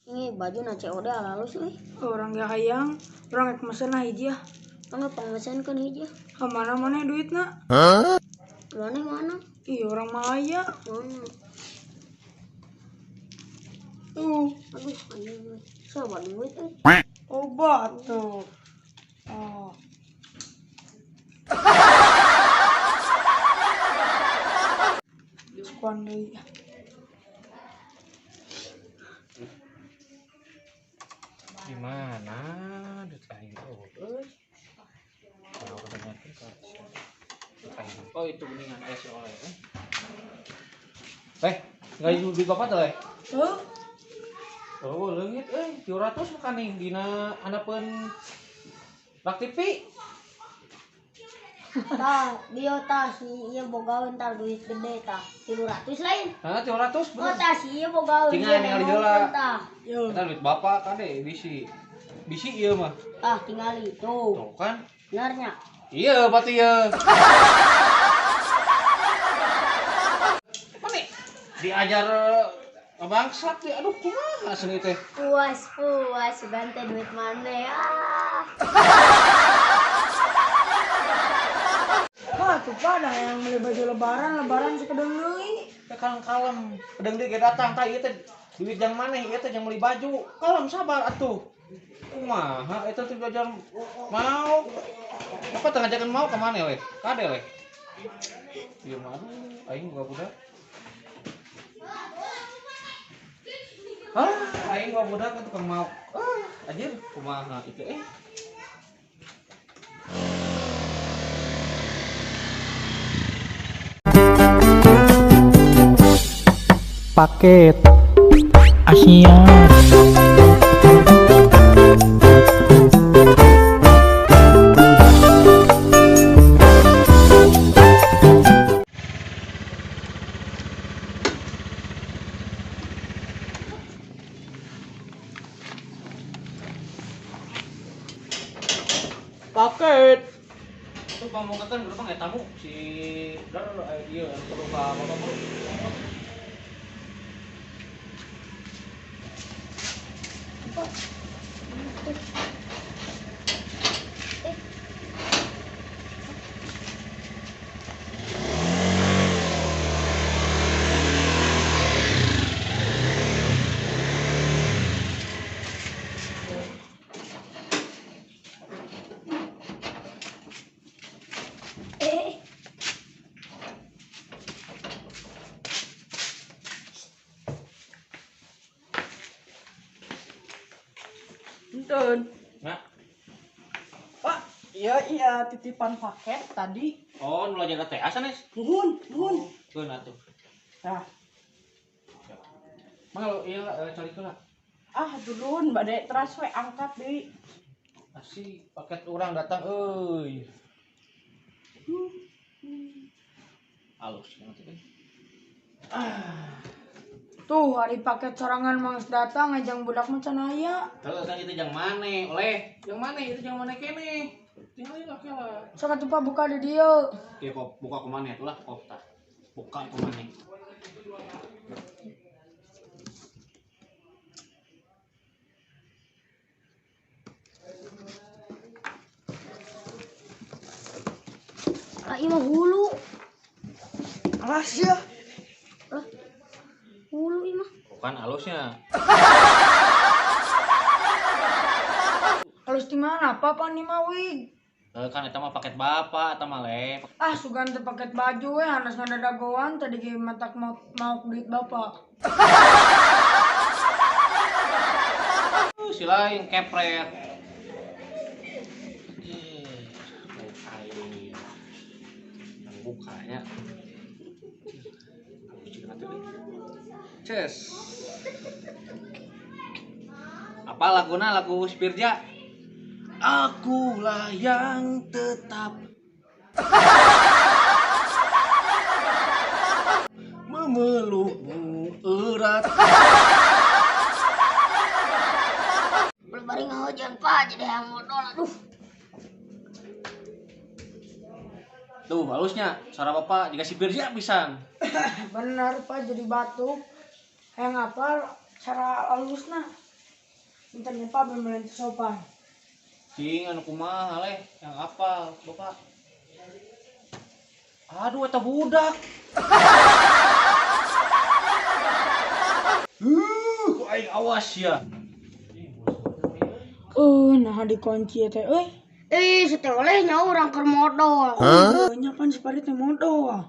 Ini baju na COD halus euy. Urang ge hayang, urang rek mesen lah hiji ah. Kan pangmesenkeun hiji. Ka mana mana duitna? Mana mana? Ih, urang Malaya. Mana? Tuh, Aduh, anjing. Siapa duit euy? obat tuh. Oh. Sukuan deui. Di mana duit aing euy? Kalau kedengarkeun ka duit aing. Oh, itu beningan aya si oleh. Eh, nggak duit bapak teh? Heuh, Oh, leungit euy, 300 makaning dina handapeun rak TV. Tah, dia tah si ieu bogaeun tah duit gede tah. 300 lain. Hah, 300 Oh, bener. tah si ieu bogaeun. Tinggal Ieu ningali nongkeun, heula. Tah. yo. Eta duit bapak kade bisi. Bisi ieu mah. Tah tingali tuh. Tuh kan. Benernya. Iya, berarti ieu. Mana diajar bangsat deh. Aduh, kumaha seni teh. Puas puas ganti duit mana ah. Wah, tuh pada yang beli baju lebaran, lebaran sekedeng deui. Teh kalem-kalem. Kedeng deui ge datang tah ieu teh duit jang maneh ieu teh jang meuli baju. Kalem sabar atuh. Kumaha eta teh diajar mau. Apa teh ngajakan mau ka maneh leh? Kade leh. Ieu mah aduh, aing boga budak. Ah, aing boga budak kan tukang mau. Ah, anjir, kumaha itu eh. Paket Asia. Paket. Tuh pamukakan gerbang ya tamu si der ieu anu kudu ka bapak bro. Eh. Enten. Nah, Pak, iya iya titipan paket tadi. oh nu lagi teh sanes. Nuhun, nuhun. Keun atuh. Nah, Mang ieu cari heula. ah dulun bade teras we angkat deui. Asih paket urang datang euy. Alus banget euy. Tuh, hari paket sorangan mangis datang ngajang budak mah can aya. Terus kan itu jang maneh, oleh. Jang maneh itu jang maneh kene. Tinggalin lah kela. Sok atuh Pak buka di dieu. Oke, kok buka ke maneh atuh lah, kok tah. Buka ke maneh. Ah, ieu mah hulu. Alas ya. Lah. Hulu ieu mah. Bukan alusnya. Halus di mana? Apa pan mah wig? Kan eta mah paket bapak eta mah le. Ah, sugan teh paket baju we hanas ngadadagoan tadi ge matak mau mau duit bapak. Si lain kepret. Aing. Yang bukanya. Ces. Apa laguna lagu Spirja? Akulah yang tetap memelukmu erat. Bari ngahujan Pak jadi hayang modal aduh. Tuh, halusnya suara bapak jika sipir siap pisan. Bener Pak jadi batuk. Hayang apal cara halusna. Minta Pak bener sopan. Cing anu kumaha leh yang apal bapak. Aduh eta budak. Kok aing awas ya. Nah dikunci teh euy. Ih, si teh oleh nya urang keur modal. Hah? Nya pan si Farid teh modal.